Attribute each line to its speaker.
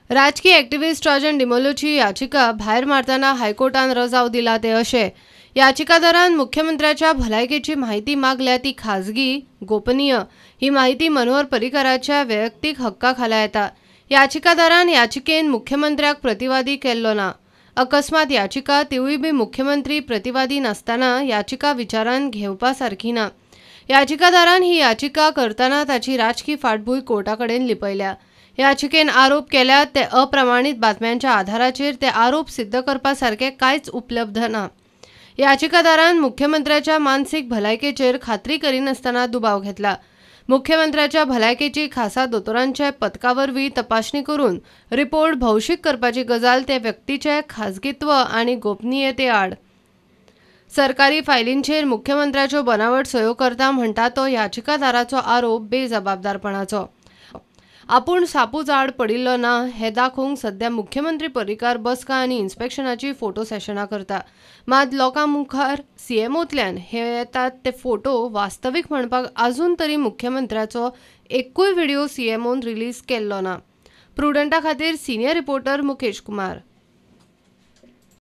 Speaker 1: राजकी एक्टिविस्ट राजन डिमेलोची याचिका भायर मारतना हायकोर्टान रजाव दिला ते अशे याचिकादारान मुख्यमंत्र्याच्या भलायकेची माहिती मागल्या ती खाजगी, गोपनीय. ही माहिती मनोहर पर्रीकराच्या वैयक्तीक हक्का खाला येता. याचिकादारान याचिकेन मुख्यमंत्र्याक प्रतिवादी केल्लो ना. अकस्मात याचिका तिवूय बी मुख्यमंत्री प्रतिवादी नासतना याचिका विचारान घेवपा सारकी ना. याचिकादारान ही याचिका करतना ताची राजकी फाटभूंय कोर्टा कडेन लिपयल्या. याचिकेन आरोप केल्यात ते अप्रमाणीत बातम्यांच्या आधाराचेर ते आरोप सिद्ध करपा सारके कांयच उपलब्ध ना. याचिकादारान मुख्यमंत्र्याच्या मानसीक भलायकेचेर खात्री करिनासतना दुबाव घेतला. मुख्यमंत्र्याच्या भलायकेची खासा दोतोरांच्या पथका वरवीं तपासणी करून रिपोर्ट भौशीक करपाची गजाल ते व्यक्तीचे खाजगीत्व आनी गोपनीयते आड. सरकारी फायलींचेर मुख्यमंत्र्याच्यो बनावट सयो करता म्हणटा तो याचिकादाराचो आरोप बेजबाबदारपणाचो. आपूण सापूच आड पडिल्लो ना हें दाखोवंक सध्या मुख्यमंत्री पर्रीकार बसका आनी इन्स्पेक्शनाची फोटो सेशनां करता. मात लोकां मुखार सीएमओंतल्यान हे येतात ते फोटो वास्तवीक म्हणपाक अजून तरी मुख्यमंत्र्याचो एक्कूय व्हिडिओ सीएमओन रिलीज केल्लो ना. प्रुडंटा खातीर सिनियर रिपोर्टर मुकेश कुमार.